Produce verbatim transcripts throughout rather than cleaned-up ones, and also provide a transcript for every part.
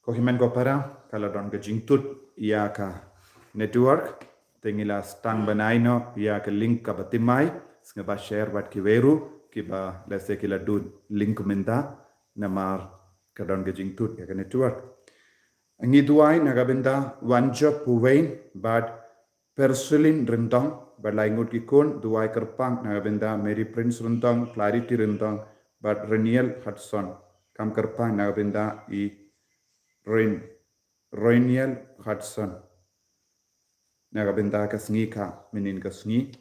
Ko hynmen ko para, ka la don ka jingtut ïa ka network, te ngi la sdang ban ai noh ïa ka link kaba thymmai, sngewbha share bad kiwei ruh kiba lehse ki la dut link mynta, namar ka don ka jingtut ïa ka network. Ngi duwai na ka bynta Wanjop Puwein bad Persilin Ryndong, bad lai ngut ki khun, duwai kyrpang na ka bynta Mary Prince Ryndong, Clarity Ryndong, bad Reniel Hudson. Kam kyrpang na ka bynta i Ren-, Reniel Hudson. Na ka bynta ka sngi ka, mynnin ka sngi.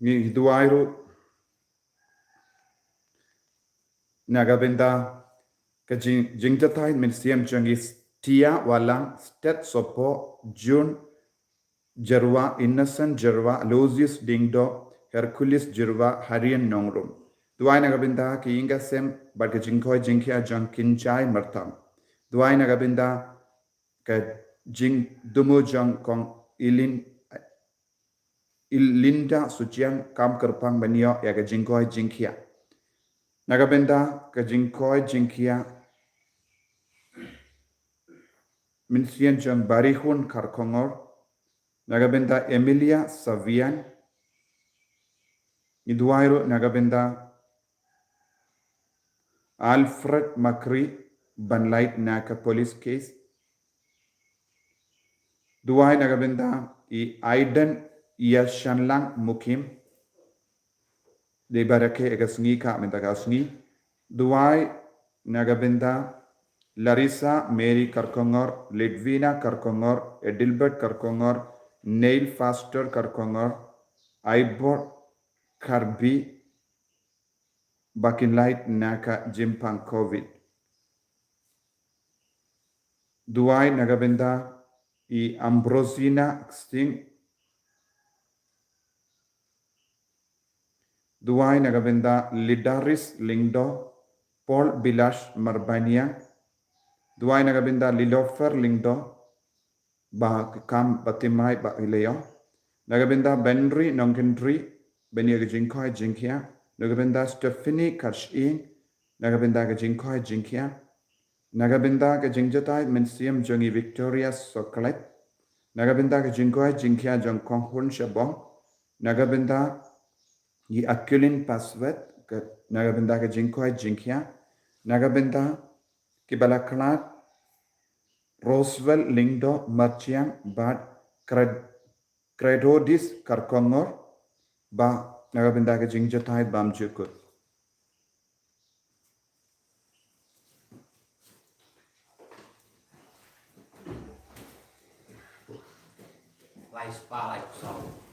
Ngi duwai ruh na ka bynta ka jing-, jingjatai mynsiem jong i Tia Walang, Stet Sopo, June Jyrwa, Innocent Jyrwa, Aloysius Dingdo, Hercules Jyrwa, Harian Nongrum. Duwai na ka bynta ki ïing ki sem bad ka jingkoit jingkhiah jong Kinjai Myrtham. Duwai na ka bynta ka jingdumu jong Kong Ilin, Ilinda Suchiang, kam kyrpang ban ïoh ïa ka jingkoit jingkhiah. Na ka bynta ka jingkoit jingkhiah mynsiem jong Barihun Kharkongor, na ka bynta Emilia Savian, ngi duwai ruh na ka bynta Alfred Makri ban lait na ka police case. Duwai na ka bynta i Aiden Ïashanlang Mukim. Dei ba rakhe ïa ka sngi ka mynta ka sngi. Duwai na ka bynta Larissa Mary Kharkongor, Lidvina Kharkongor, Adelbert Kharkongor, Neil Foster Kharkongor, Ivor Karbi, ba kin lait na ka jingpang covid. Duwai na ka bynta i Ambrosina Sting. Duwai na ka bynta Lidaris Lyngdoh, Paul Bilash Marbaniang. Duwai na ka bynta Lilofer Lyngdoh, ba ka kam ba thymmai ba i la ïoh. Na ka bynta Benri Nongkynrih, ban ïa ka jingkoit jingkhiah. Na ka bynta Stephanie Kharshing, na ka bynta ka jingkoit jingkhiah. Na ka bynta ka jingjatai mynsiem jong i Victoria Soklet. Na ka bynta ka jingkoit jingkhiah jong Kong Hun Shabong. Na ka bynta i Akulin Paswet, ka, na ka bynta ka jingkoit jingkhiah. Na ka bynta kiba la khlad Roswell Lyngdoh Marchiang bad Kred-, Kredodis Kharkongor, ba na ka bynta ka jingjatai bymjukut. Lai spah lai song.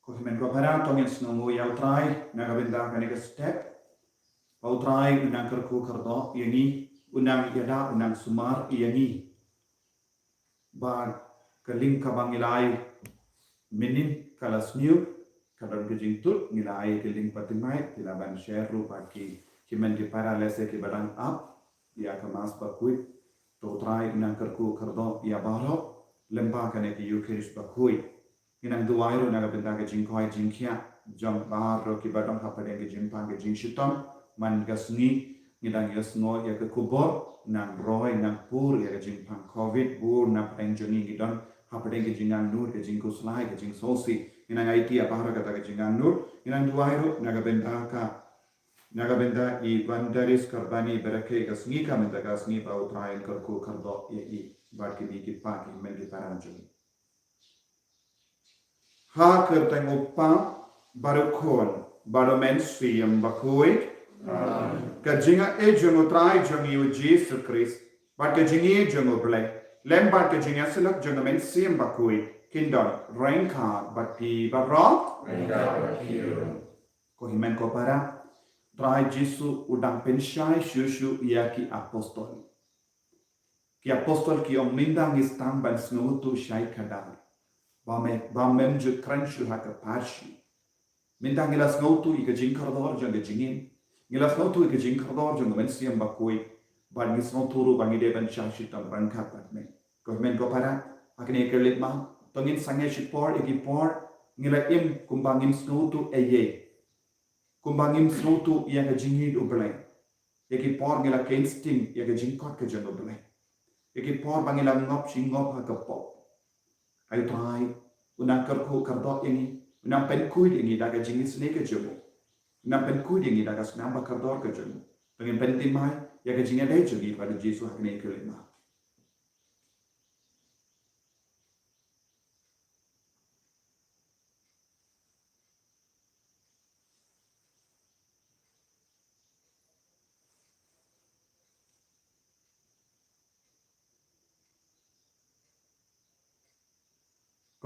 Ko hynmen ko para, to ngin sngewnguh ïa U Trai na ka bynta kane ka step. Ba U Trai u nang kyrkhu kyrdoh ïa ngi, u nang ïada, u nang sumar ïa ngi. Ba ka lyngkha ba ngi la ai mynnin ka la sniew, ka don ka jingtut, ngi la ai ka link ba thymmai, ki la ban share ruh bad ki, ki hynmen ki para lehse kiba dang ap ïa ka Mass bakhuid. To U Trai u nang kyrkhu kyrdoh ïa baroh lem bad kane ka Eucharist bakhuid. Ngi nang duwai ruh na ka bynta ka jingkoit jingkhiah jong baroh kiba don hapdeng ka jingpang ka jingshitom man ka sngi. Ngi dang ïohsngew ïa ka khubor nang roi nang pur ïa ka jingpang covid, bun na pdeng jong ngi ngi don Hapdeng ka jingangnud, ka jingkhuslai, ka jingsngewsih, ngi nang aiti ïa baroh kata ka jingangnud, ngi nang duwai ruh na ka bynta ka, na ka bynta i Evangelist Karbani Barakhe, ka sngi ka mynta ka sngi ba U Trai un kyrkhu kyrdoh ïa i bad kine ki pa ki hynmen ki para jong ngi. Ha ka kyrteng U Kpa bad U Khun bad U Mynsiem Bakhuid. Amen. Ka jingaiei jong U Trai jong ngi U Jisu Khrist bad ka jingïeit jong U Blei lem bad ka jingïasyllok jong U Mynsiem Bakhuid kin don ryngkat bad phi baroh. Ryngkat bad phi ruh. Ko hynmen ko para, Trai Jisu u dang pynshai shuh shuh ïa ki apostol. Ki apostol ki ong, mynta ngi sdang ban sngewthuh shai khadar ba me, ba mem ju kren shuh ha ka pharshi. Mynta ngi la sngewthuh ïa ka jingkordor jong ka jingim. Ngi la sngewthuh ïa ka jingkordor jong ka Mynsiem Bakhuid. Bad ngi sngewthuh ruh ba ngi dei ban shah shitom ryngkat bad me. Ko hynmen ko para, ha kane ka leit map, to ngin sangeh shipor ïa ki por ngi la im kumba ngim sngewthuh ei ei. Kumba ngim sngewthuh ïa ka jingïeit U Blei. Ïa ki por ngi la keiñ sting ïa ka jingkot ka jong U Blei. Ïa ki por ba ngi la ngop shi ngop ha ka pop. Ai Trai, u nang kyrkhu kyrdoh ïa ngi, u nang pynkhuid ïa ngi da ka jingisynei ka jong u. U nang pynkhuid ïa ngi da ka snam ba kordor ka jong u. To ngin pynthymmai ïa ka jingïadei jong ngi bad U Jisu ha kane ka leit map.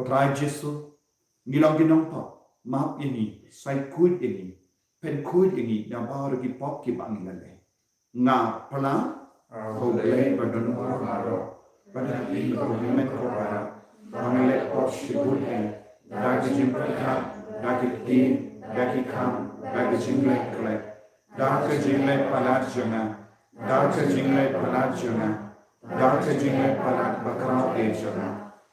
Ko Trai Jisu, ngi long ki nongpop, map ïa ngi, shai khuid ïa ngi, pynkhuid ïa ngi na baroh ki pop kiba ngi la leh. Nga pla, ah, ko Blei ba don bor baroh, bad ha phi ko hynmen ko para, ba nga leh pop shibun eh, da ki jingpyrkhat, da ki ktien, da ki kam, da ki jingleh khleh, da ka jingleh palat jong nga, da ka jingleh palat jong nga, da ka jingleh palat bakhraw eh jong nga.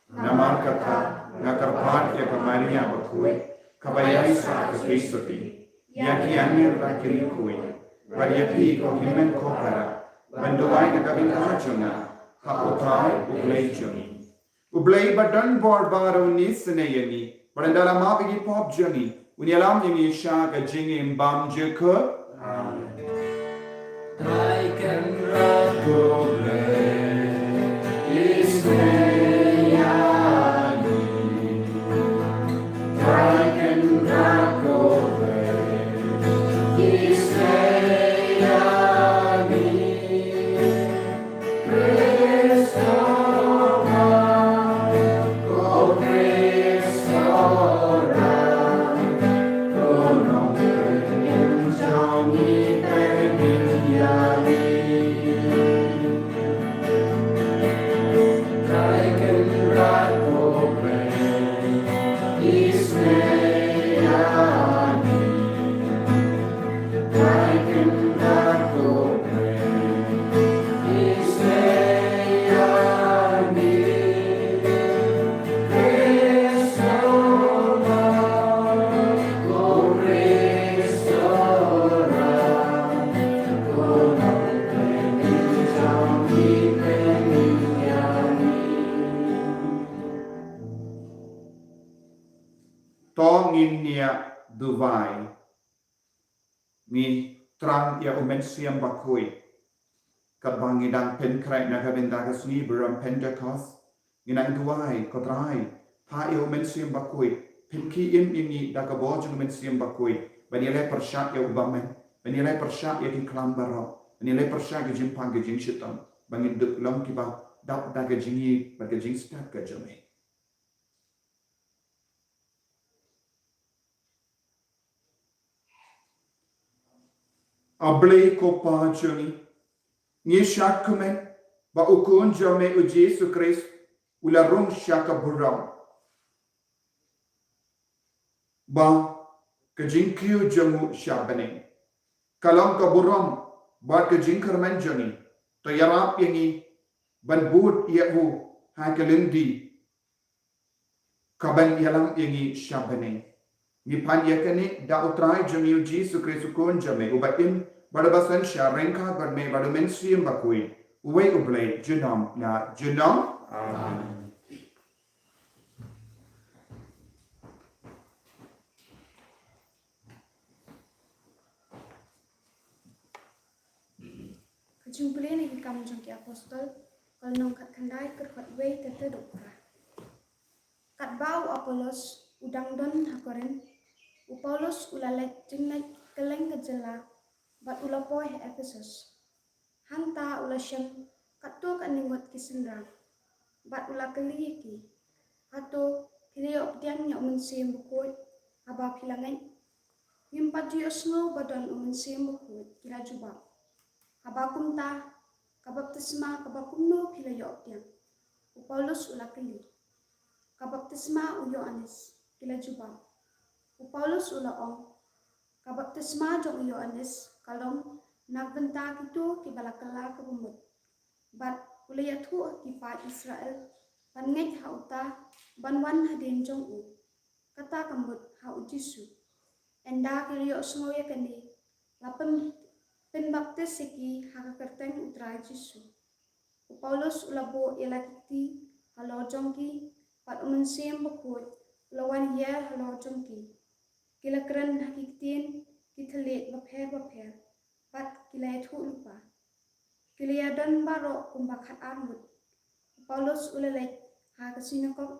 Namar kata, nga kyrpad ïa ka Maria bakhuid, kaba ïaisah ka Trinity, ïa ki angel bad ki riewkhuid, bad ïa phi ko hynmen ko para, ban duwai na ka bynta jong nga ha U Trai U Blei jong ngi. U Blei ba don bor baroh un isynei ïa ngi, bad ynda la map ïa ki pop jong ngi, un ïalam ïa ngi sha ka jingim bymjukut. Amen. Trai Kynrad ko Blei, isynei ïa ngi. Trai Kynrad ko Blei, isynei ïa ngi. To ngin ïa duwai. Ngi thrang ïa U Mynsiem Bakhuid. Katba ngi dang pynkhreh na ka bynta ka sngi burom Pentekost, ngi nang duwai, ko Trai, phah ïa U Mynsiem Bakhuid, pynkhie im ïa ngi da ka bor jong U Mynsiem Bakhuid, ban ïaleh pyrshah ïa u bymman, ban ïaleh pyrshah ïa ki khlam baroh, ban ïaleh pyrshah ki jingpang ki jingshitom, ba ngin long kiba dap da ka jingïeit bad ka jingstad ka jong me. A Blei ko Pa jong ngi, ngi shah kmen ba U Khun jong me U Jisu Khrist u la rung sha ka burom, ba ka jingkiew jong u sha bneng ka long ka burom bad ka jingkyrmen jong ngi. To ïarap ïa ngi ban bud ïa u ha ka lynti kaban ïalam ïa ngi sha bneng. Ngi pan ïa kane da U Trai jong ngi U Jisu Khrist U Khun jong me, uba im bad uba synshar ryngkat bad me bad U Mynsiem Bakhuid, uwei U Blei junom la junom. Amen. Jingpule na Ki Kam jong ki Apostol, ka lynnong khatkhyndai, ka dkhot wei te te dkhot phra. Katba u Apollos u dang don ha Korinth, u Paulus u la leit jingleit kylleng ka jylla bad u la poi ha Ephesus. Hangta u la shem katto katne ngut ki synran bad u la kylli ïa ki, "Hato phi la ïoh pdiang ïa u Mynsiem Bakhuid haba phi la ngeit?" "Ngim pat ju ïohsngew ba don u Mynsiem Bakhuid," ki la jubab. "Haba kumta, ka baptisma kaba kumno phi la ïoh pdiang?" u Paulus u la kylli. "Ka baptisma u Ïoannis," ki la jubab. U Paulus u la ong, "Ka baptisma jong u Ïoannis ka long na ka bynta kito kiba la kylla kaba mut, bad u la ïathuh ha ki paid Israel ban ngeit ha uta uban wan hadien jong u, kata ka mut ha u Jisu. Ynda ki la ïohsngew ïa kane, la pyn, pynbaptis ïa ki ha ka kyrteng u Trai Jisu." U Paulus u la buh ïa la ki kti halor jong ki, bad u Mynsiem Bakhuid u la wan hiar halor jong ki. Ki la kren ha ki ktien ki thylliej bapher bapher, bad ki la ïathuh lypa. Ki la ïadon baroh kumba khatar ngut. U Paulus u la leit ha ka sinagog,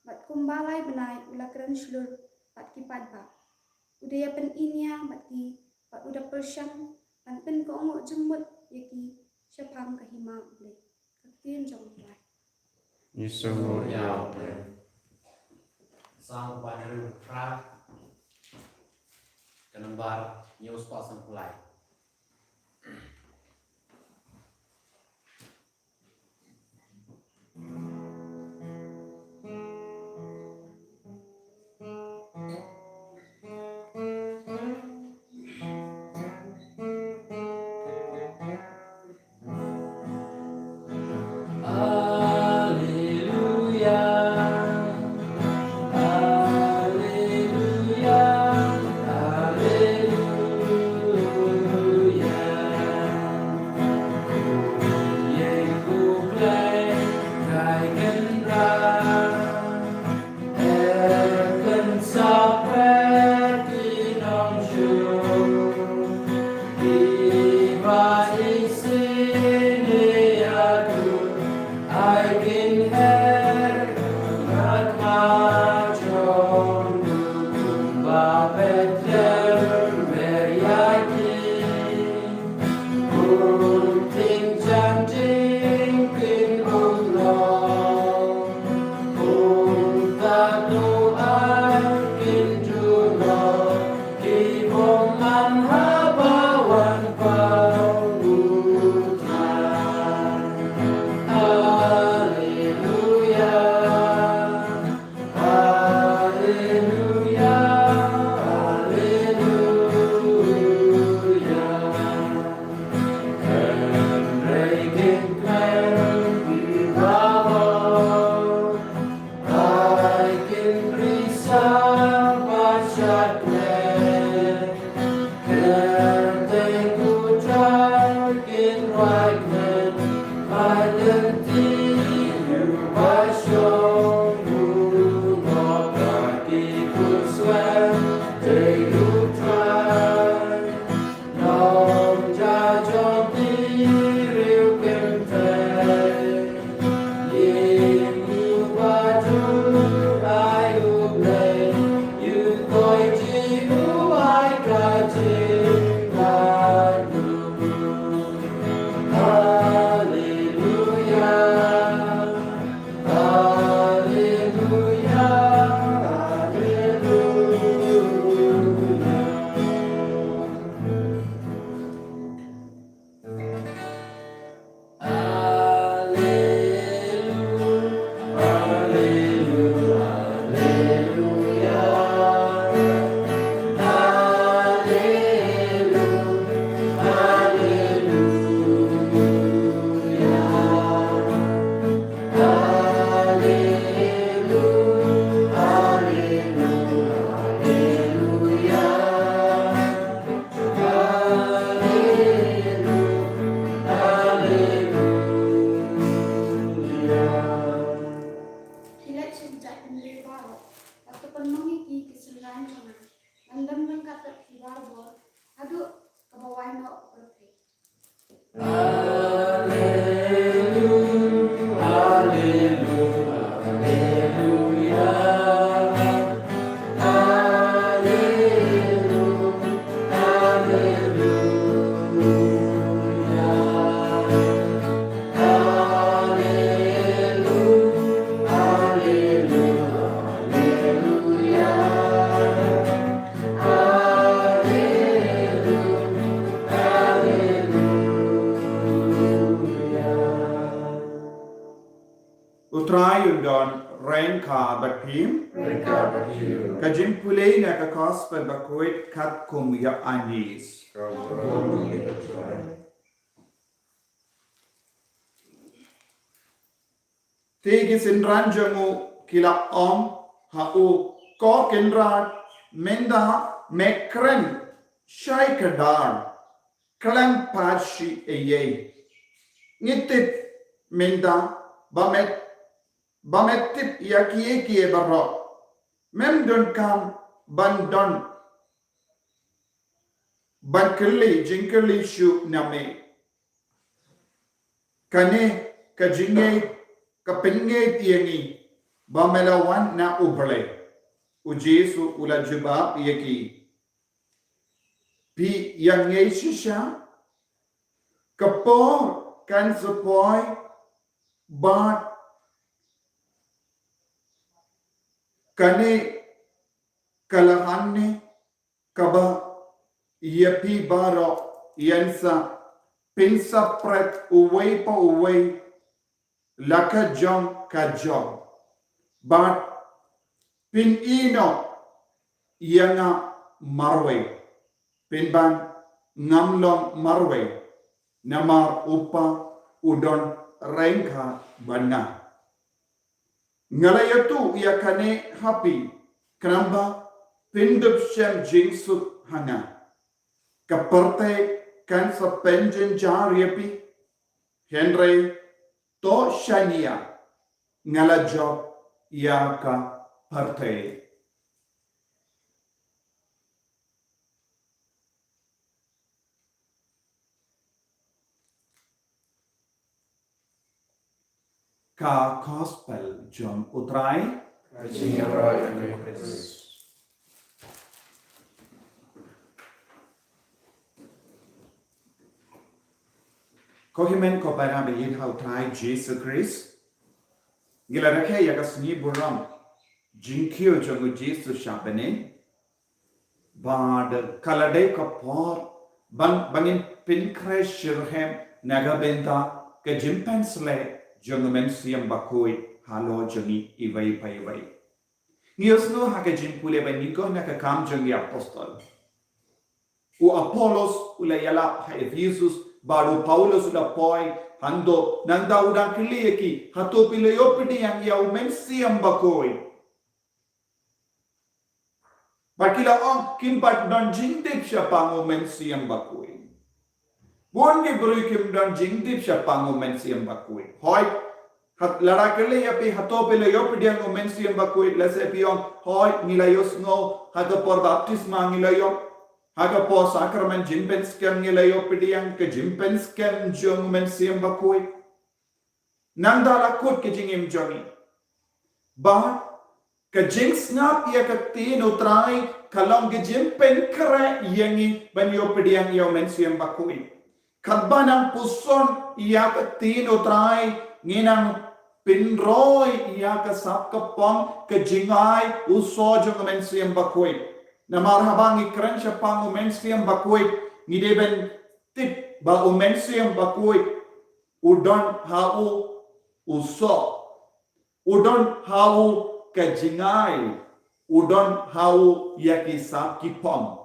bad kumba lai bnai u la kren shlur bad ki paidbah. U da ïa pynïaid bad ki, bad u da pyrshang ban pynkohnguh jingmut ïa ki shaphang ka hima U Blei. Ka ktien jong U Trai. Ngi sngewbha ïa U Blei. Salm ba hynriew phra, ka nombar hynñiew spah san phew lai. Alleluia, alleluia, alleluia. Ïa U Blei Trai Kynrad. Erkynsaw pyrthei nongshun, kiba isynei ïa u, ai kynher ïa ka jong u, kumba Bethlehem ïa ki. Alleluia, alleluia, alleluia. Kynrad kynrad ïa u Balang, ai kynrad sa ba shakri. Kynrad ïa u Trai kynrad kynrad, ai lynti ïa u ba shong u, ba ki kut swer ïa u Trai. Nongja jong ki riew kynthei, ïa u ba ju ai U Blei, ïa u koi jong u ai ka jingmut. Alleluia. Alleluia, alleluia. Alleluia, alleluia, alleluia. Phi leit sha ki jaitbynriew baroh, bad to pynlong ïa ki ki synran jong nga ban don ryngkat bad phi barabor, haduh kaba wai noh u pyrthei. Bad phim. Ka jingpule na ka gospel bakhuid katkum ïa u Ïoannis. Te ki synran jong u ki la ong ha u, Ko Kynrad, mynta me kren shai kdar, khlem pat shu ïeit. Ngi tip mynta ba me, ba me tip ïa kiei kiei baroh. Mem donkam ban don, ban kylli jingkylli shuh na me. Kane ka jingngeit ka pynngeit ïa ngi ba me la wan na U Blei. U Jisu u la jubab ïa ki, Phi ïa ngeit shisha? Ka por kan sa poi bad kane ka la hangne kaba ïa phi baroh yn sa pynsapret uwei pa uwei la ka jong ka jong. Bad phin ïehnoh ïa nga marwei, pynban ngam long marwei, namar U Kpa u don ryngkat bad nga. Nga la ïathuh ïa kane ha phi, khnang ba phin dup shem jingsuk ha nga. Ka pyrthei kan sa pynjynjar ïa phi, hynrei to shaniah, nga la jop ïa ka pyrthei. Ka gospel jong U Trai. Ka jingïaroh ïa me Khrist. Ko hynmen ko para ba ïeit ha U Trai Jisu Khrist. Ngi la rakhe ïa ka sngi burom jingkiew jong U Jisu sha bneng. Bad ka la dei ka por ban, ban ngin pynkhreh shitrhem na ka bynta ka jingpynsleh jong U Mynsiem Bakhuid halor jong ngi iwei pa iwei. Ngi ïohsngew ha ka jingpule ba nyngkong na Ki Kam jong ki Apostol. U Apollos u la ïalap ha Ephesus, bad u Paulus u la poi hangto, nangta u dang kylli ïa ki, hato phi la ïoh pdiang ïa U Mynsiem Bakhuid? Bad ki la ong, kim pat don jingtip shaphang U Mynsiem Bakhuid. Bun ki briew kim don jingtip shaphang U Mynsiem Bakhuid. Hooid, hat, lada kylli ïa phi, hato phi la ïoh pdiang U Mynsiem Bakhuid, lehse phi ong, hooid, ngi la ïohsngew, ha ka por baptisma ngi la ïoh, ha ka por sakramen jingpynskhem ngi la ïoh pdiang ka jingpynskhem jong U Mynsiem Bakhuid. Nangta la kut ka jingim jong ngi. Bad ka jingsngap ïa ka ktien U Trai ka long ka jingpynkhreh ïa ngi ban ïoh pdiang ïa U Mynsiem Bakhuid. Katba nang puson ïa ka ktien U Trai, ngi nang pynroi ïa ka sap ka pong, ka jingai, u soh jong U Mynsiem Bakhuid. Namar haba ngi kren shaphang U Mynsiem Bakhuid, ngi dei ban tip ba U Mynsiem Bakhuid u don ha u u soh, u don ha u ka jingai, u don ha u ïa ki sap ki pong.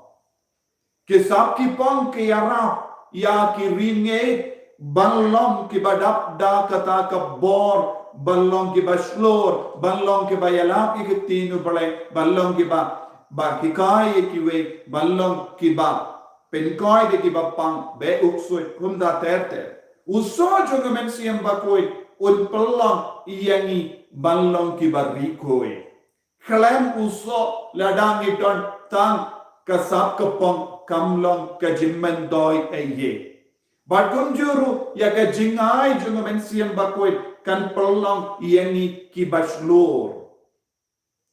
Ki sap ki pong ki ïarap ïa ki riewngeit ban long kiba dap da kata ka bor, ban long kiba shlur, ban long kiba ïalap ïa ka ktien U Blei, ban long kiba, ba hikai ïa kiwei, ban long kiba pynkhiah ïa kiba pang, beh u ksuid, kumta ter ter. U soh jong U Mynsiem Bakhuid un pynlong ïa ngi ban long kiba riewkhuid. Khlem u soh lada ngi don tang ka sap ka pong kam long ka jingmyntoi ei ei. Bad kumjuh ruh ïa ka jingai jong U Mynsiem Bakhuid kan pynlong ïa ngi kiba shlur.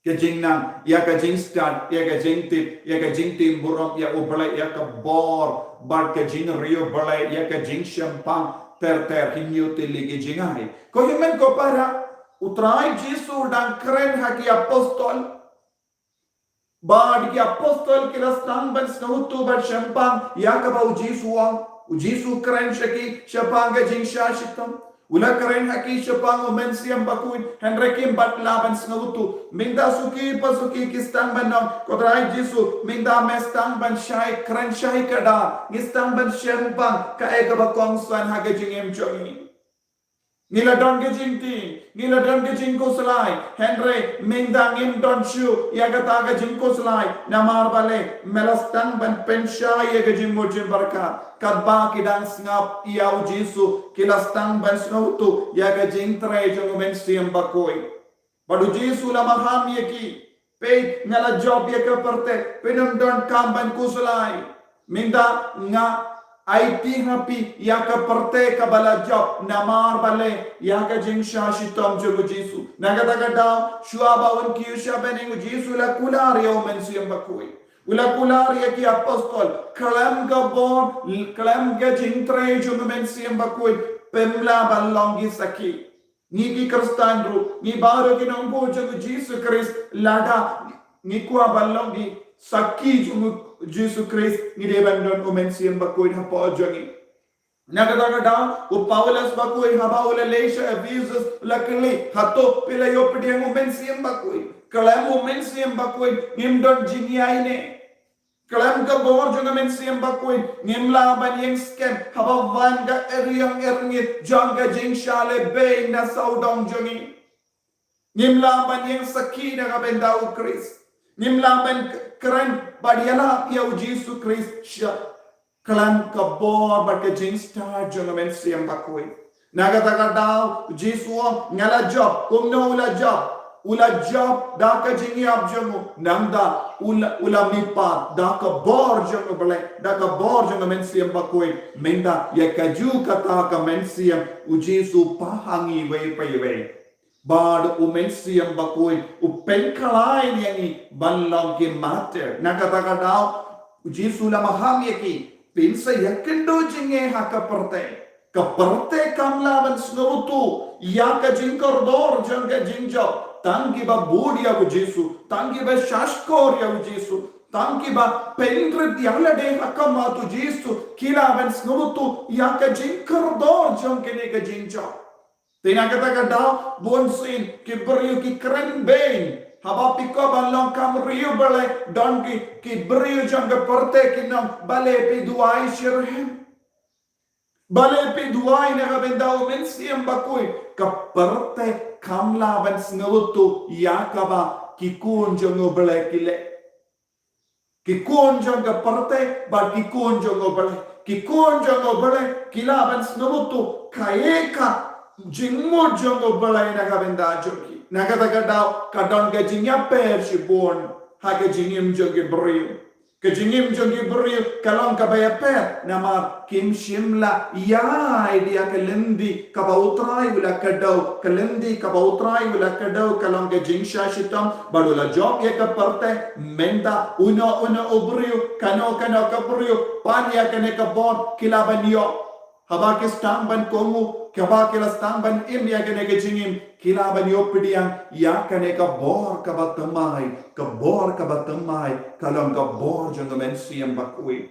Ka jingnang, ïa ka jingstad, ïa ka jingtip, ïa ka jingtim burom ïa U Blei, ïa ka bor, bad ka jingriewblei, ïa ka jingshemphang ter ter, hynñiew tylli ki jingai. Ko hynmen ko para, U Trai Jisu u dang kren ha ki apostol. Bad ki apostol ki la sdang ban sngewthuh bad shemphang ïa kaba U Jisu u ong. U Jisu u kren sha ki shaphang ka jingshah shitom. U la kren ha ki shaphang u Mynsiem Bakhuid, hynrei kim pat lah ban sngewthuh. Mynta suki pa suki ki sdang ban ong, ko Trai Jisu, mynta me sdang ban shai, kren shai ka dar, ngi sdang ban shemphang kaei kaba kongsan ha ka jingim jong ngi. Ngi la don ka jingtieng, ngi la don ka jingkhuslai, hynrei mynta ngim don shuh ïa kata ka jingkhuslai, namar balei, me la sdang ban pynshai ïa ka jingmut jingpyrkhat. Katba ki dang sngap ïa u Jisu, ki la sdang ban sngewthuh ïa ka jingtrei jong u Mynsiem Bakhuid. Bad u Jisu la maham ïa ki, peit, nga la jop ïa ka pyrthei, pyndonkam ban khuslai. Mynta nga aiti ha phi ïa ka pyrthei kaba la jop, namar balei, ïa ka jingshah shitom jong u Jisu. Na kata ka daw, shuwa ba un kiew sha bneng, u Jisu la kular ïa u Mynsiem Bakhuid. U la kular ïa ki apostol, khlem ka bor, khlem ka jingtrei jong u Mynsiem Bakhuid, phim lah ban long ki sakhi. Ngi ki Khristan ruh, ngi baroh ki nongbuh jong u Jisu Khrist, lada ngi kwah ban long ki sakhi jong u Jisu Khrist, ngi dei ban don u Mynsiem Bakhuid hapoh jong ngi. Na kata ka daw, u Paulus Bakhuid haba u la leit sha Ephesus, u la kylli, hato phi la ïoh pdiang u Mynsiem Bakhuid? Khlem u Mynsiem Bakhuid, ngim don jingïaineh. Khlem ka bor jong u Mynsiem Bakhuid, ngim lah ban ïeng skhem haba wan ka eriong erngit jong ka jingshah lehbeiñ na sawdong jong ngi. Ngim lah ban ïeng sakhi na ka bynta u Khrist. Ngim lah ban k-, kren bad ïalap ïa u Jisu Khrist sha, khlem ka bor bad ka jingstad jong u Mynsiem Bakhuid. Na kata ka daw, u Jisu u ong, nga la jop, kumno u la jop? U la jop da ka jingïap jong u, nangta u la, u la mihpat da ka bor jong u Blei, da ka bor jong u Mynsiem Bakhuid. Mynta ïa kajuh kata ka mynsiem u Jisu pah ha ngi iwei pa iwei. Bad u Mynsiem Bakhuid u pynkhlaiñ ïa ngi ban long ki martir. Na kata ka daw, u Jisu la maham ïa ki, phin sa ïakynduh jingeh ha ka pyrthei. Ka pyrthei kam lah ban sngewthuh ïa ka jingkordor jong ka jingjop. Tang kiba bud ïa u Jisu, tang kiba shahshkor ïa u Jisu, tang kiba pynrit ïa lade ha khmat u Jisu, ki lah ban sngewthuh ïa ka jingkordor jong kane ka jingjop. Te na kata ka daw, bunsien ki briew ki kren beiñ. Haba phi kwah ban long kam riew, balei don ki, ki briew jong ka pyrthei kin ong, balei phi duwai shitrhem? Balei phi duwai na ka bynta u Mynsiem Bakhuid? Ka pyrthei kam lah ban sngewthuh ïa kaba ki khun jong u Blei ki leh. Ki khun jong ka pyrthei bad ki khun jong u Blei. Ki khun jong u Blei ki lah ban sngewthuh kaei ka jingmut jong u Blei na ka bynta jong ki. Na kata ka daw, ka don ka jingïapher shibun ha ka jingim jong ki briew. Ka jingim jong ki briew ka long kaba ïapher, namar kim shym la ïaid ïa ka lynti kaba u Trai u la kdew, ka lynti kaba u Trai u la kdew ka long ka jingshah shitom, bad u la jop ïa ka pyrthei. Mynta uno uno u briew, kano kano ka briew, pan ïa kane ka bor, ki lah ban ïoh. Haba ki sdang ban kohnguh, haba ki la sdang ban im ïa kane ka jingim, ki lah ban ïoh pdiang ïa kane ka bor kaba thymmai, ka bor kaba thymmai ka long ka bor jong ka Mynsiem Bakhuid.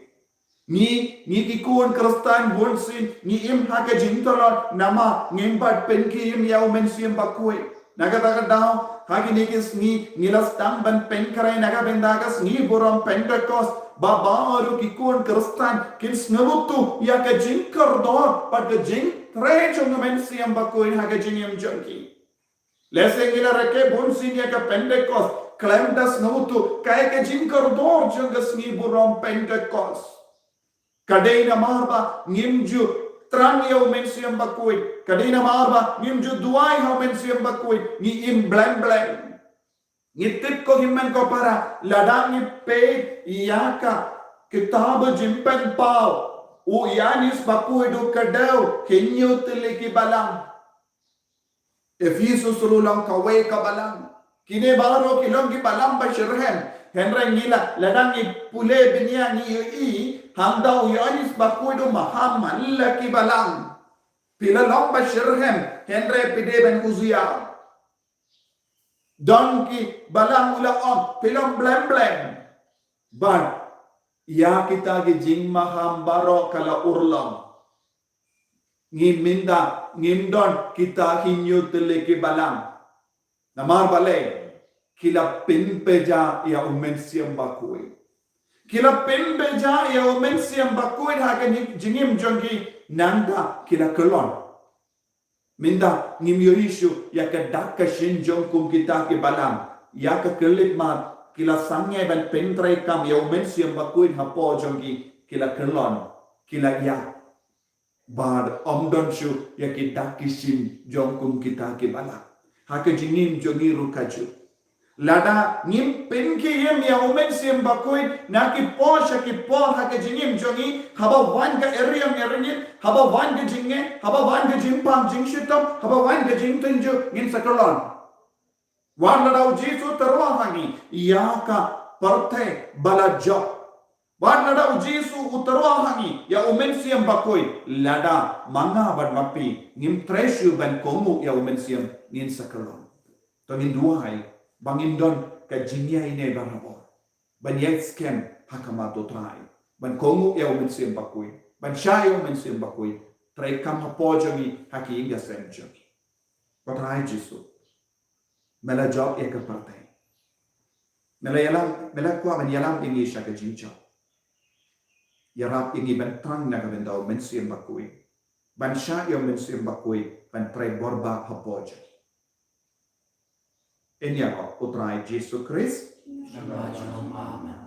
Ngi, ngi ki khun Khristan bunsien, ngi im ha ka jingtlot namar ngim pat pynkhie ïa u Mynsiem Bakhuid. Na kata ka daw, ha kine ki sngi, ngi la sdang ban pynkhreh na ka bynta ka sngi burom Pentekost, ba baroh ki khun Khristan kin sngewthuh ïa ka jingkordor bad ka jingtrei jong u Mynsiem Bakhuid ha ka jingim jong ki. Lehse ngi la rakhe bunsien ïa ka Pentekost khlem da sngewthuh kaei ka jingkordor jong ka sngi burom Pentekost. Ka dei namar ba ngim ju thrang ïa u Mynsiem Bakhuid. Ka dei namar ba ngim ju duwai ha u Mynsiem Bakhuid. Ngi im blem blem. Ngi tip ko hynmen ko para, lada ngi peit ïa ka kitab Jingpynpaw, u Ïoannis Bakhuid u kdew hynñiew tylli ki balang. Ephesus ruh long kawei ka balang. Kine baroh ki long ki balang ba shitrhem. Hynrei ngi la, lada ngi pule bniah ngi ïohi, hangta u Ïoannis Bakhuid u maham man la ki balang. Phi la long ba shitrhem, hynrei phi dei ban uziar. Don ki balang u la ong, phi long blem blem. Bad ïa kita ki jingmaham baroh ka la urlong. Ngi mynta ngim don kita ki hynñiew tylli ki balang. Namar balei? Ki la pynbeja ïa u Mynsiem Bakhuid. Ki la pynbeja ïa u Mynsiem Bakhuid ha ka jingim jong ki, nangta ki la kyllon. Mynta ngim ïohi shuh ïa ka dak ka shin jong kum kita ki balang. Ïa ka khyllipmat, ki la sangeh ban pyntreikam ïa u Mynsiem Bakhuid hapoh jong ki, ki la kyllon, ki la ïap. Bad ym don shuh ïa ki dak ki shin jong kum kita ki balang ha ka jingim jong ngi ruh kajuh. Lada ngim pynkhie ïa u Mynsiem Bakhuid na ki por sha ki por ha ka jingim jong ngi, haba wan ka eriong erinyit, haba wan ka jingngeit, haba wan ka jingpang jingshitom, haba wan ka jingtynjuh, ngin sa kyllon. Wat lada u Jisu u tyrwa ha ngi ïa ka pyrthei ba la jop. Wat lada u Jisu u tyrwa ha ngi ïa u Mynsiem Bakhuid, lada ma nga bad ma phi ngim trei shuh ban kohnguh ïa u Mynsiem, ngin sa kyllon. To ngin duwai ba ngin don ka jingïaineh barabor ban ïai skhem ha khmat u Trai, ban kohnguh ïa u Mynsiem Bakhuid, ban shah ïa u Mynsiem Bakhuid treikam hapoh jong ngi, ha ki ïing ki sem jong ngi. Ko Trai Jisu, me la jop ïa ka pyrthei. Me la ïalam, me la kwah ban ïalam ïa ngi sha ka jingjop. Ïarap ïa ngi ban tang na ka bynta u Mynsiem Bakhuid, ban shah ïa u Mynsiem Bakhuid ban trei bor bha hapoh jong ngi. Ïa u Trai Jisu Khrist. Amen.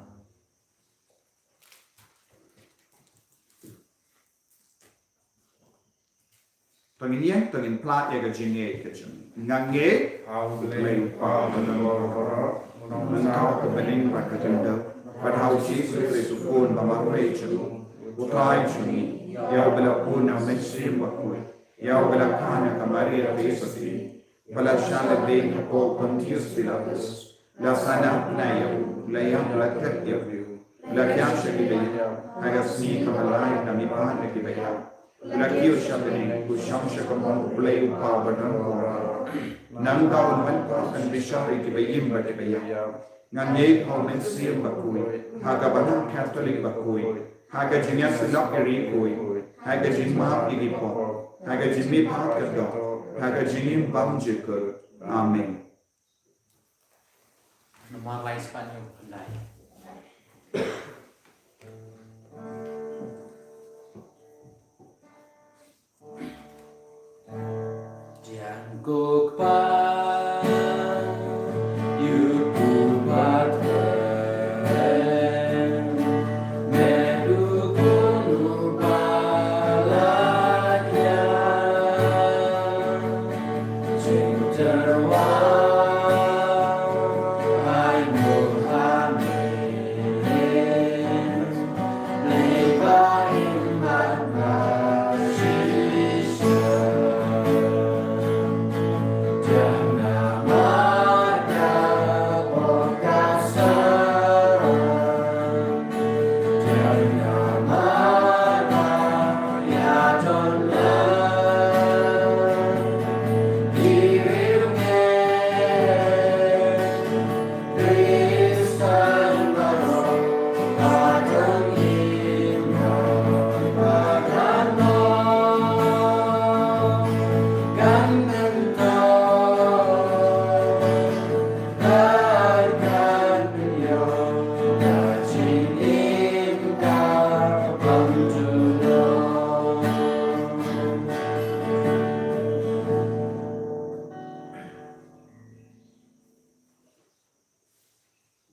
To ngin ïeng, to ngin pynlait ïa ka jingngeit ka jong ngi. Nga ngeit ha U Blei U Kpa uba don bor baroh, uba mynta, uba ha bneng bad ka jingdaw, bad ha U Jisu Khrist U Khun ba marwei jong U Trai jong ngi, ïa uba la bun na U Mynsiem Bakhuid, ïa uba la kha na ka Maria Theisotti, ba la shah lade hapoh Pontius Pilatus, la sahnarphna ïa u, la ïap, la tep ïa u, la thiah sha ki baïap, ha ka sngi kaba lai na mihnat na ki baïap, la kiew sha bneng, u shong sha kamon U Blei U Kpa uba don bor baroh. Nangta un wan pat ban bishar ïa ki baïap bad ki baïap. Nga ngeit ha U Mynsiem Bakhuid, ha ka Balang Katholik bakhuid, ha ka jingïasyllok ïa ki riewkhuid, ha ka jingmap ïa ki pop, ha ka jingmihpat ka doh, ha ka jingim bymjukut. Amen. Namar lai spah hynñiew phew lai. Jang ko Kpa, ïa u Kpa, me u Khun uba la ïaid.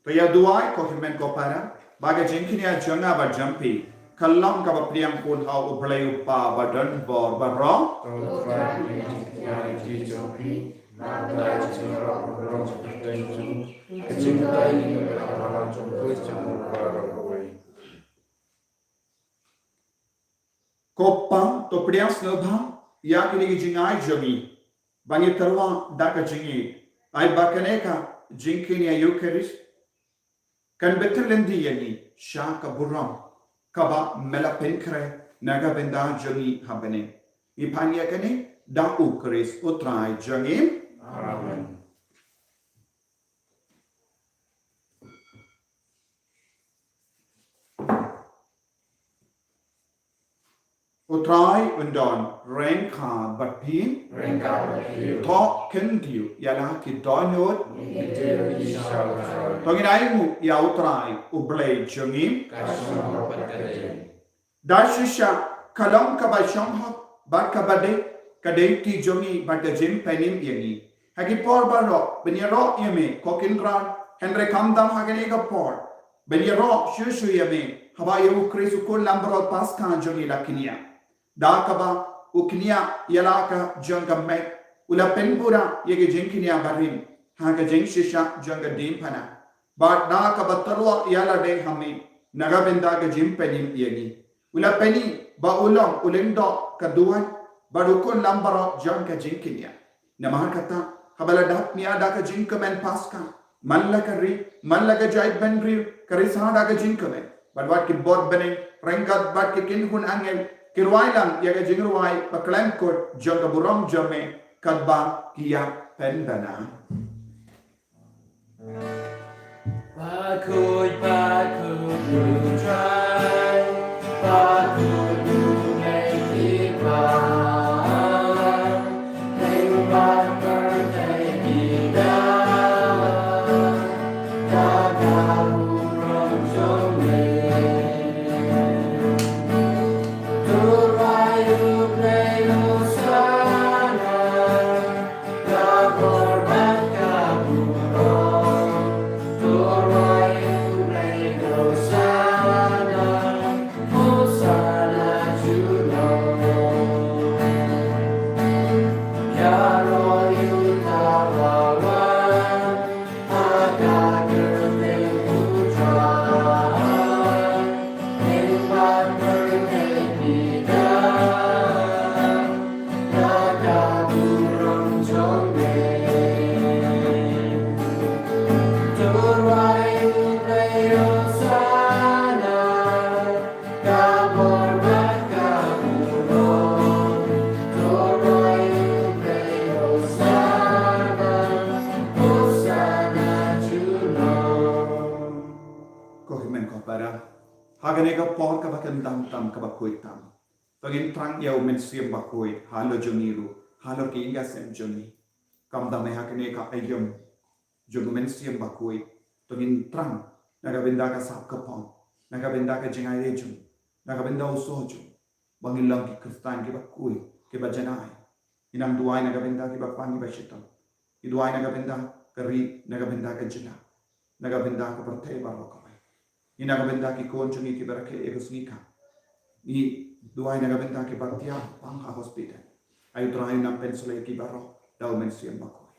To ïa duwai ko hynmen ko para, ba ka jingkñia jong nga bad jong phi kan long kaba pdiang khun ha U Blei U Kpa ba don bor baroh. Ko Kpa, to pdiang sngewbha ïa kine ki jingai jong ngi ba ngi tyrwa da ka jingngeit, ai ba kane ka jingkñia Eukharist kan bteng lynti ïa ngi sha ka burom kaba me la pynkhreh na ka bynta jong ngi ha bneng. Ngi pan ïa kane da U Khrist U Trai jong ngi. Amen. U Trai un don ryngkat bad phi. Ryngkat bad phi. To khyndiat ïa la ki dohnud. Khyndiat ïa la ki dohnud. To ngin ai nguh ïa U Trai U Blei jong ngi. Ka shong hok bad ka dei. Da shisha ka long kaba shong hok bad kaba dei, ka dei ki jong ngi bad ka jingpynim ïa ngi. Ha ki por baroh ban ïaroh ïa me ko Kynrad, hynrei khamtam ha kane ka por ban ïaroh shuh shuh ïa me, haba ïa U Khrist U Khun Langbrot Paskha jong ngi la kynriah. Da kaba u kynriah ïa la ka jong ka met, u la pynpura ïa ka jingkynriah barim ha ka jingshisha jong ka diengphna. Bad da kaba tyrwa ïa lade ha me na ka bynta ka jingpynim ïa ngi. U la pyni ba u long u lyngdoh ka duwan bad u Khun Langbrot jong ka jingkynriah. Namar kata, haba la dap mih da ka jingkmen Paskha, man la ka ri, man la ka jaitbynriew, ka risa da ka jingkmen. Bad wat ki bor bneng ryngkat bad ki kynhun angel ki rwai lang ïa ka jingrwai ba khlem kut jong ka burom jong me, katba ki ïa pynbna. Bakhuid, bakhuid U Trai, bakhuid U Blei ki ba. Ko hynmen ko para, ha kane ka por kaba khamtam, kaba khuid tam, to ngin thrang ïa U Mynsiem Bakhuid halor jong ngi ruh, halor ki ïing ki sem jong ngi. Khamtam ha kane ka aïom jong U Mynsiem Bakhuid, to ngin thrang na ka bynta ka sap ka phong, na ka bynta ka jingai jong, na ka bynta u soh jong, ba ngin long ki Khristan kiba khuid, kiba janai. Ngin nang duwai na ka bynta kiba pang kiba shitom. Ngi duwai na ka bynta ka ri, na ka bynta ka jylla, na ka bynta ka pyrthei baroh kawei. Ngi na ka bynta ki khun jong ngi kiba rakhe ïa ka sngi ka. Ngi duwai na ka bynta kiba thiah pang ha hospital. Ai U Trai un nang pynslem ïa ki baroh da U Mynsiem Bakhuid.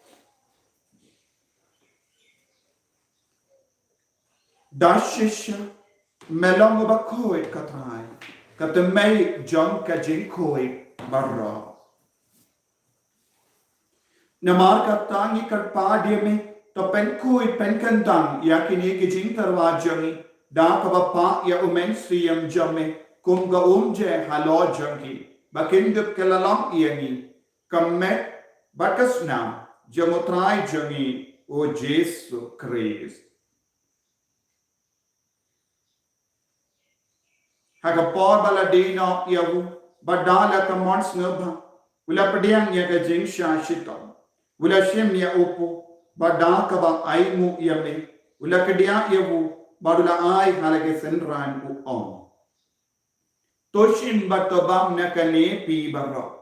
Da shisha me long uba khuid ko Trai, ka tymmen jong ka jingkhuid baroh. Namar kata ngi kyrpad ïa me, to pynkhuid pynkyndang ïa kine ki jingtyrwa jong ngi da kaba pah ïa U Mynsiem jong me kum ka umjer halor jong ki, ba kin dup ki la long ïa ngi ka met bad ka snam jong U Trai jong ngi U Jisu Khrist. Ha ka por ba la die noh ïa u, bad da la ka mon sngewbha, u la pdiang ïa ka jingshah shitom, u la shim ïa u paw, bad da kaba ainguh ïa me, u la kdiah ïa u, bad u la ai ha la ki synran, u ong: To shim bad to bam na kane phi baroh,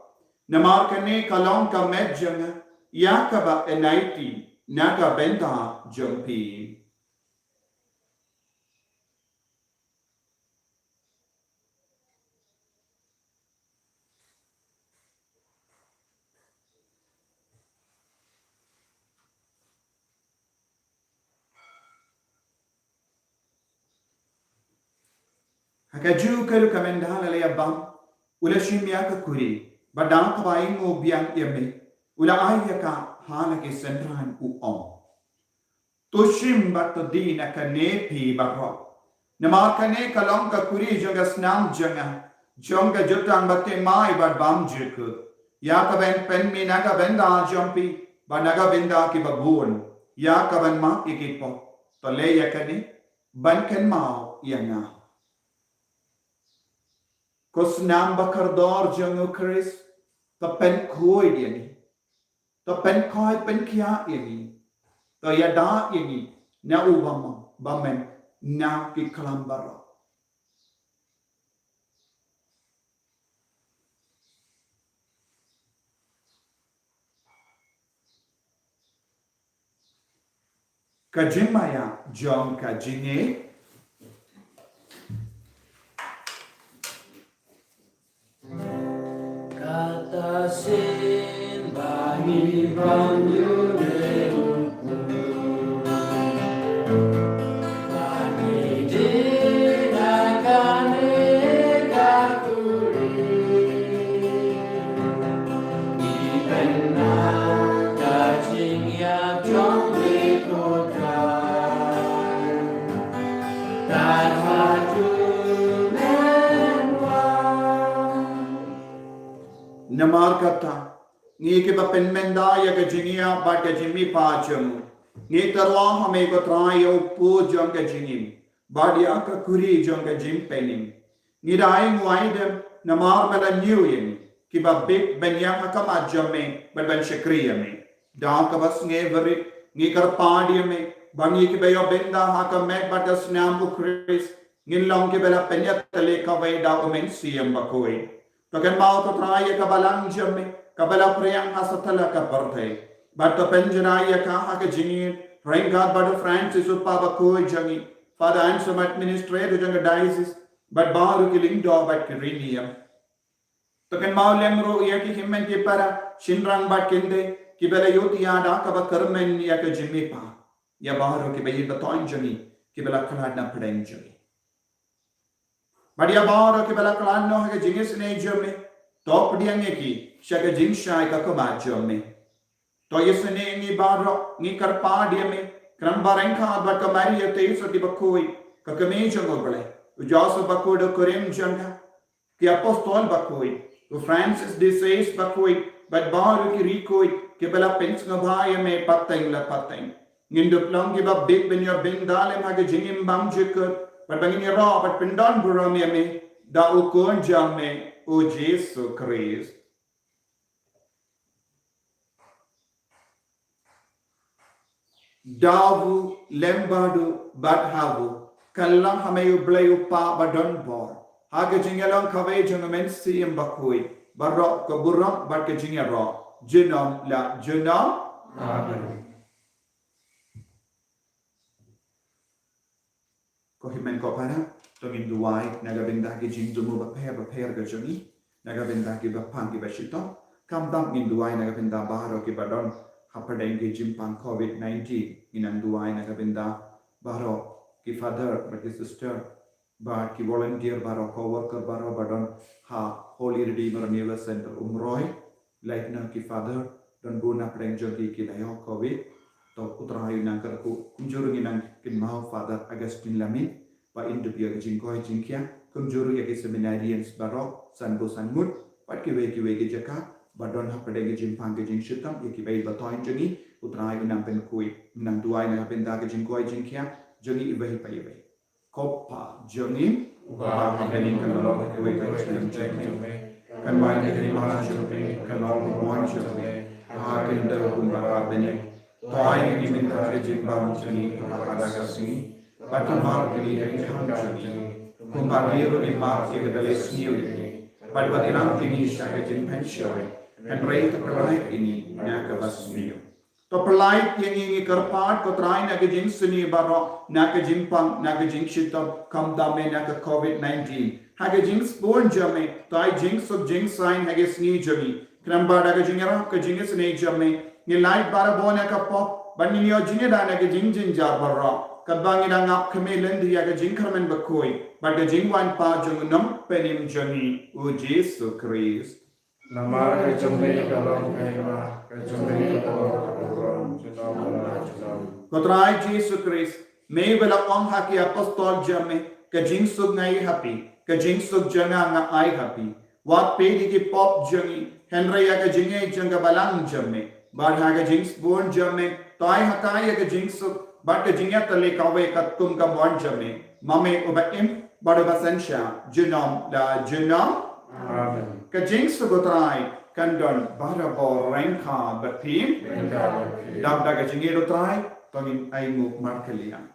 namar kane ka long ka met jong nga, ïa kaba yn aiti na ka bynta jong phi. Ha kajuh ka ruh ka mynta la la ïa bam, u la shim ïa ka kuri, bad da kaba ainguh biang ïa me, u la ai ïa ka ha la ki synran, u ong: To shim bad to die na kane phi baroh, namar kane ka long ka kuri jong ka snam jong nga, jong ka jutang bathymmai bad bymjukut, ïa kaban pynmih na ka bynta jong phi bad na ka bynta kiba bun, ïa kaban map ïa ki pop. To leh ïa kane ban kynmaw ïa nga. Ko snam ba kordor jong u Khrist, to pynkhuid ïa ngi. To pynkhuid pynkhiah ïa ngi. To ïada ïa ngi na u bymman, bymman na ki klam baroh. Ka jingmaïa jong ka jingïeit. Kata sien ba ngi bang ïa u Blei u kpu. Ba ngi dei na kane ka khuri. Ngi pyn na ka jingïap jong u Blei ko Trai. Tat haduh mynwan. Namar kata, ngi kiba pynmynda ïa ka jingïap bad ka jingmihpat jong u, ngi tyrwa ha me ko Trai ïa u kpu jong ka jingim, bad ïa ka khuri jong ka jingpynim. Ngi da ai nguai dem namar me la ñiew ïa ngi, kiba bieit ban ïeng ha khmat jong me bad ban shakri ïa me. Da kaba sngewrit ngi kyrpad ïa me ba ngi kiba ïoh bynta ha ka met bad ka snam u Khrist, ngin long kiba la pynïatylli kawei da u Mynsiem Bakhuid. To kynmaw ko Trai ïa ka balang jong me kaba la phriang ha satlak ka pyrthei, bad to pynjngai ïa ka ha ka jingïeit ryngkat bad u Francis u Kpa Bakhuid jong ngi, Father Anselm, administrator jong ka diocese, bad baroh ki lyngdoh bad ki riewniam. To kynmaw lem ruh ïa ki hynmen ki para, shynrang bad kynthei kiba la ïohthiah da kaba kyrmen ïa ka jingmihpat. Ïa baroh kiba ïeit ba thoiñ jong ngi kiba la khlad na pdeng jong ngi. Bad ïa baroh kiba la khlad noh ha ka jingisynei jong me, to pdiang ïa ki sha ka jingshai ka khmat jong me. To ïasnoh ïa ngi baroh, ngi kyrpad ïa me, khnang ba ryngkat bad ka Maria Theisotti Bakhuid, ka kmie jong u Blei, u Joseph Bakhuid u kurim jong ka, ki apostol bakhuid, u Francis de Sales bakhuid, bad baroh ki riewkhuid kiba la pynsngewbha ïa me pateng la pateng, ngin dup long kiba bieit ban ïoh bynta lem ha ka jingim bymjukut, bad ba ngin ïaroh bad pyndon burom ïa me da u Khun jong me, u Jisu Khrist. Da u lem bad u bad ha u, kylla ha me u Blei u Kpa ba don bor, ha ka jingïalong kawei jong u Mynsiem Bakhuid, baroh ka burom bad ka jingïaroh junom la junom. Amen. Ko hynmen ko para, to ngin duwai na ka bynta ki jingthmu bapher bapher ka jong ngi, na ka bynta kiba pang kiba shitom. Khamtam ngin duwai na ka bynta baroh kiba don hapdeng ki jingpang covid nineteen. Ngin nang duwai na ka bynta baroh ki father bad ki sister bad ki volunteer baroh, co-worker baroh ba don ha Holy Redeemer Renewal Center Umroi. Lait noh ki father, don bun na pdeng jong ki ki la ïoh covid. To u Trai u nang kyrkhu. Kumjuh ruh ngi nang kynmaw Father Augustine Lamit, ba in dup ïa ka jingkoit jingkhiah. Kumjuh ruh ïa ki seminarians baroh, san bun san ngut, bad kiwei kiwei ki jaka ba don hapdeng ka jingpang ka jingshitom, ïa kiba ïeit ba thoiñ jong ngi, u Trai u nang pynkhuid. Nang duwai na ka bynta ka jingkoit jingkhiah jong ngi iwei pa iwei. Ko Kpa jong ngi uba ha bneng, kan long kawei ka kyrteng jong me, kan wan ka kyrteng jong me, kan long ka mon jong me ha ka khyndew kumba ha bneng. To ai ïa ngi mynta ka jingbam jong ngi ha kane ka sngi, bad to map ïa ngi ka jingkam jong ngi kumba ngi ruh ngi map ïa kita kiba sniew ïa ngi, bad wat ïalam ïa ngi sha ka jingpynshoi, hynrei to pynlait ïa ngi na kaba sniew. To pynlait ïa ngi, ngi kyrpad ko Trai, na ka jingsniew baroh, na ka jingpang, na ka jingshitom, khamtam eh na ka covid nineteen. Ha ka jingsbun jong me, to ai jingsuk jingsaiñ ha ka sngi jong ngi. Khnang ba da ka jingïarap ka jingisynei jong me, ngin lait barabor na ka pop, bad ngin ïoh jingïada na ka jingjynjar baroh, katba ngi dang ap khmih lynti ïa ka jingkyrmen bakhuid bad ka jingwan pat jong u Nongpynim jong ngi, u Jisu Khrist. Namar ka jong me ka long ka hima, ka jong me ka long ka burom, junom la junom. Ko Trai Jisu Khrist, me ba la ong ha ki apostol jong me, ka jingsuk nga ai ha phi, ka jingsuk jong nga nga ai ha phi. Wat peit ïa ki pop jong ngi, hynrei ïa ka jingïeit jong ka balang jong me. Bad ha ka jingsbun jong me, to ai ha ka ïa ka jingsuk bad ka jingïatylli kawei katkum ka mon jong me. Ma me uba im bad uba synshar junom la junom. Amen. Ka jingsuk U Trai kan don barabor ryngkat bad phi. Ryngkat bad phi. Dap da ka jingïeit U Trai, to ngin ainguh markylliang.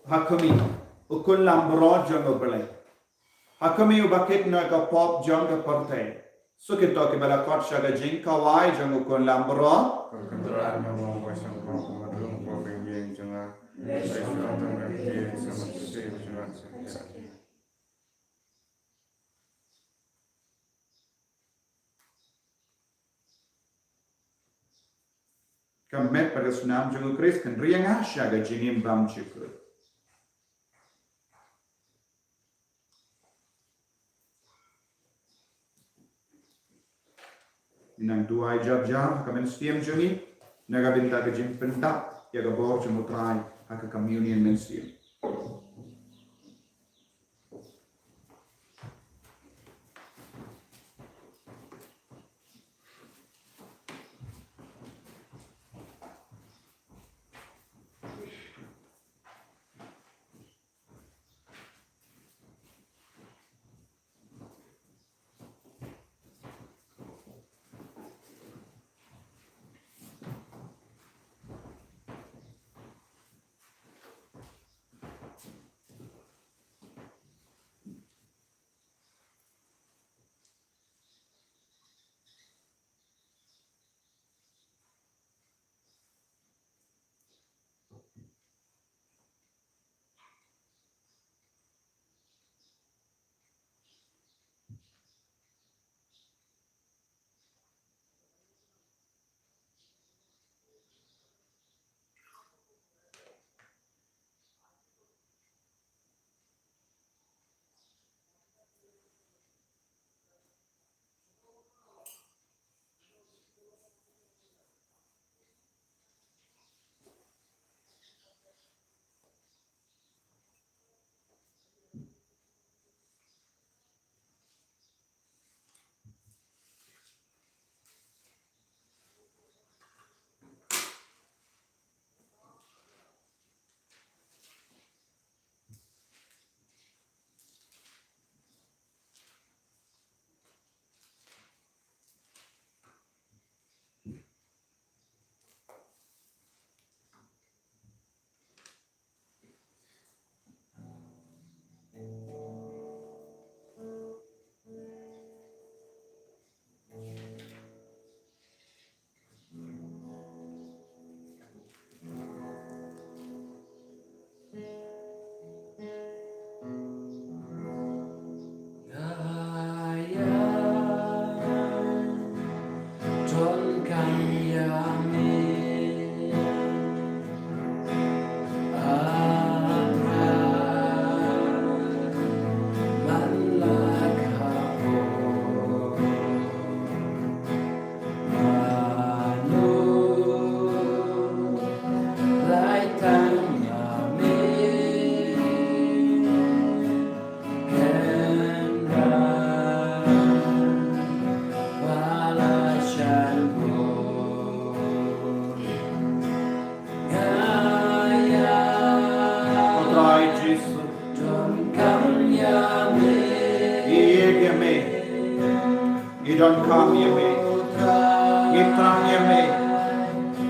Ha khmih, U Khun langbrot jong U Blei. Ha khmih, uba kit na ka pop jong ka pyrthei. Suk ïa kito kiba la khot sha ka jingkhawai jong U Khun langbrot. Ka met bad ka snam jong U Khrist kan ri ïa nga sha ka jingim bymjukut. Nang duwai jar jar ha ka mynsiem jong ngi na ka bynta ka jingpyntap ïa ka bor jong U Trai ha ka communion mynsiem.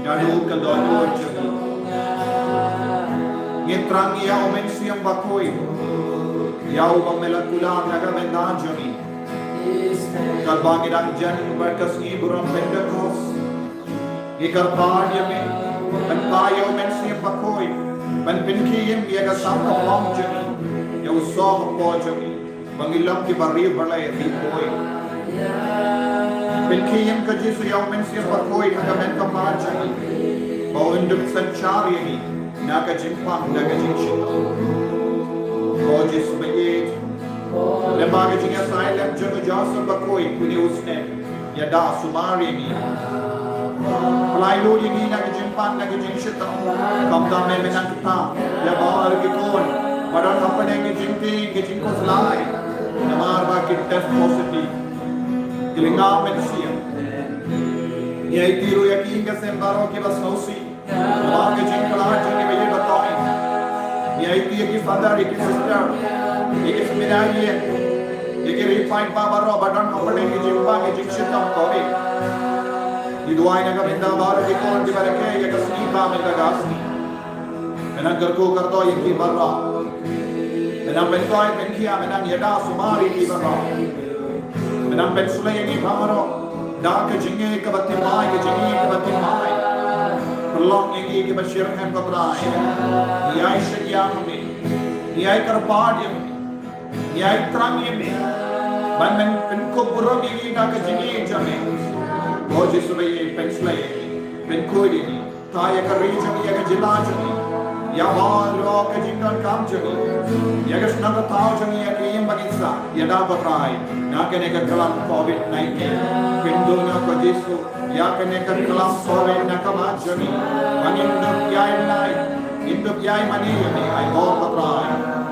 Ka dei ka dohnud jong ngi. Ngi thrang ïa u Mynsiem Bakhuid, ïa uba me la kular na ka bynta jong ngi. Katba ngi dang jan bad ka sngi burom Pentekost, ngi kyrpad ïa me ban phah ïa u Mynsiem Bakhuid ban pynkhie ïa ka sam ka phong jong ngi, ïa u soh ka por jong ngi, ba ngin long kiba riewblei riewpoi. Pynkhie ïa ka Jisu ïa u Mynsiem Bakhuid ha ka met ka phad jong ngi, ba un dup synshar ïa ngi na ka jingpang, na ka jingshitom. Ko Jisu ba ïeit, lyngba ka jingïasaid lem jong u Joseph Bakhuid, une u snem, ïada sumar ïa ngi. Pynlait lut ïa ngi na ka jingpang, na ka jingshitom. Kumta me men nang ktah ïa baroh ki khun ba don hapdeng ka jingtieng, ka jingkhuslai, namar ba ki test positive. Ki lyngngoh mynsiem. Ngi aiti ruh ïa ki ïing ki sem baroh kiba sngewsih. Namar ka jingkhlad jong ngi ba ïeit ba tong. Ngi aiti ïa ki father, ïa ki sister, ïa ki seminarian, ïa ki Refined ba baroh ba don hapdeng ka jingpang, ka jingshitom Covid. Ngi duwai na ka bynta baroh ki khun kiba rakhe ïa ka sngi ba mynta ka sngi. Men nang kyrkhu kyrdoh ïa ki baroh. Men nang pynkhuid pynkhiah, men nang ïada sumar ïa ki baroh. Men nang pynsleh ïa ngi baroh da ka jingïeit kaba thymmai, ka jingïeit kaba thymmai. Pynlong ïa ngi kiba shitrhem, ko Trai. Ngi ai shen ïa me, ngi ai kyrpad ïa me, ngi ai thrang ïa me ban men pynkup burom ïa ngi da ka jingïeit jong me. Ko Jisu ba ïeit, pynsleh ïa ngi, pynkhuid ïa ngi. Thaw ïa ka ri jong ngi, ïa ka jylla jong ngi, ïa baroh ka jingdonkam jong ngi, ïa ka shnong ka thaw jong ngi, ïa ka ïing ba ngin sah, ïada ko Trai na kane ka klam Covid nineteen. Pynduh noh ko Jisu ïa kane ka klam Covid na ka mat jong ngi, ba ngin dup ïai nai, ngin dup ïai mane ïa me. Ai bor ko Trai,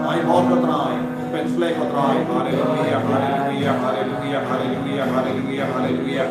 ai bor ko Trai. Pynsleh ko Trai. Haleluia, haleluia, haleluia, haleluia, haleluia, haleluia.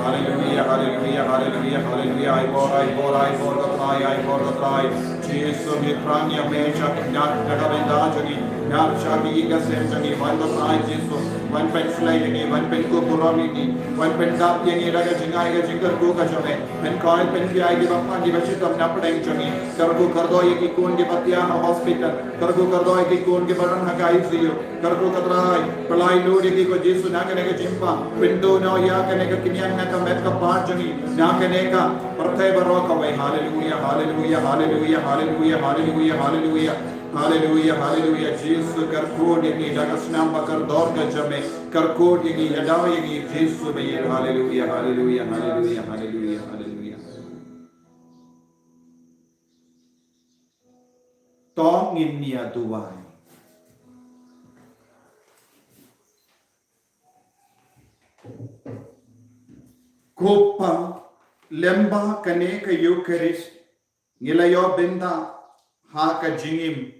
Haleluia, haleluia, haleluia, haleluia. Ai bor, ai bor, ai bor ko Trai, ai bor ko Trai. Jisu, ngi thrang ïa me sha na, na ka bynta jong ngi, na sha ki ïing ki sem jong ngi. Wan ko Trai Jisu, wan pynsleh ïa ngi, wan pynkup burom ïa ngi, wan pyndap ïa ngi da ka jingai ka jingkyrkhu ka jong me. Pynkhuid pynkhiah ïa kiba pang kiba shitom na pdeng jong ngi. Kyrkhu kyrdoh ïa ki khun kiba thiah ha hospital. Kyrkhu kyrdoh ïa ki khun kiba don ha ka I C U. Kyrkhu ko Trai, pynlait lut ïa ki ko Jisu na kane ka jingpang. Pynduh noh ïa kane ka khñiang na ka met ka phad jong ngi, na kane ka pyrthei baroh kawei. Haleluia, haleluia, haleluia, haleluia, haleluia, haleluia. Haleluia, haleluia. Jisu kyrkhu ïa ngi da ka snam ba kordor ka jong me. Kyrkhu ïa ngi, ïada ïa ngi Jisu ba ïeit. Haleluia, haleluia, haleluia, haleluia, haleluia. To ngin ïa duwai. Ko Pa, lyngba kane ka Eucharist ngi la ïoh bynta ha ka jingim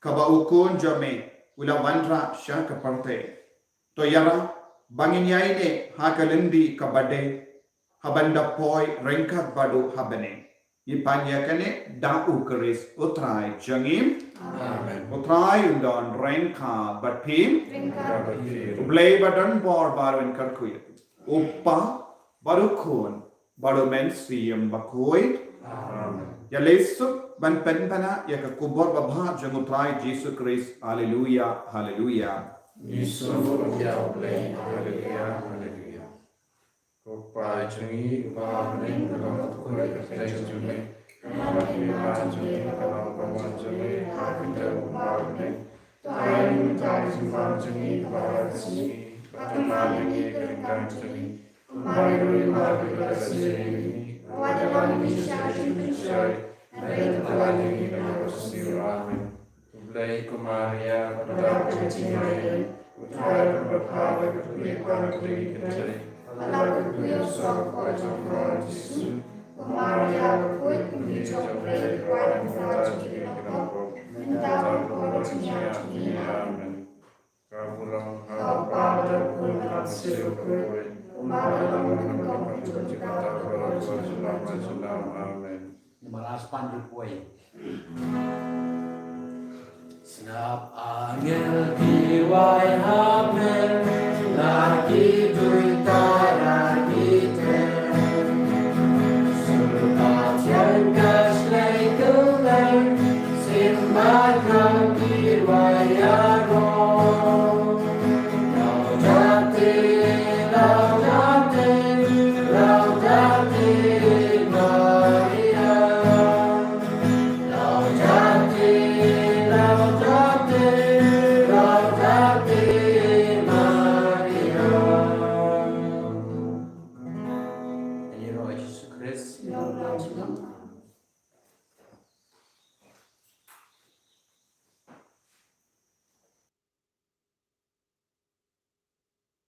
kaba u Khun jong me u la wanrah sha ka pyrthei. To ïarap ba ngin ïaineh ha ka lynti kaba dei, haba ngi da poi ryngkat bad u ha bneng. Ngi pan ïa kane da u Khrist u Trai jong ngi. Amen. U Trai un don ryngkat bad phi. Ryngkat bad phi. U Blei ba don bor ba un kyrkhu ïa phi. U Pa bad u Khun bad u Mynsiem Bakhuid. Amen. Ïa leit suk ban pynbna ïa ka khubor babha jong u Trai Jisu Khrist. Haleluia, haleluia. Ngi sngewbha ïa u Blei. Haleluia, haleluia. Ko Pa jong ngi uba ha bneng, ba la kyrkhu ïa ka kyrteng jong me. Ka long ka hima jong me, ka long ka mon jong me ha ka bynta uba ha bneng. To ai ïa ngi mynta ka jingbam jong ngi kaba ha ka sngi, bad to man ïa ngi ka ryngkang jong ngi, kumba ngi ruh ngi man ïa kiba sniew ïa ngi. Wat ïalam ïa ngi sha ka jingpynshai, hynrei to pyllait ïa ngi na ka sngi. Amen. U Blei, ko Maria, ba don ka jingïaid, u Trai u don bad pha, ba kyrkhu ïa pha na pdeng ki kynthei, bad ba kyrkhu ïa u soh ka kpoh jong pha u Jisu. Ko Maria bakhuid, Mari jong u Blei, khawai ïa ngi kiba pop, mynta bad ha ka por jong ngi. Amen. Ka burom ha u Kpa bad ha u Khun bad ha u Mynsiem Bakhuid. Kumba la long mynta, mynta bad ha ka por jong ka taïew baroh. Amen. Namar a span rukwe. Sngap angel ki wai ha pdeng, la ki duh tara ki treh. Sulpa Ïa la u Julang.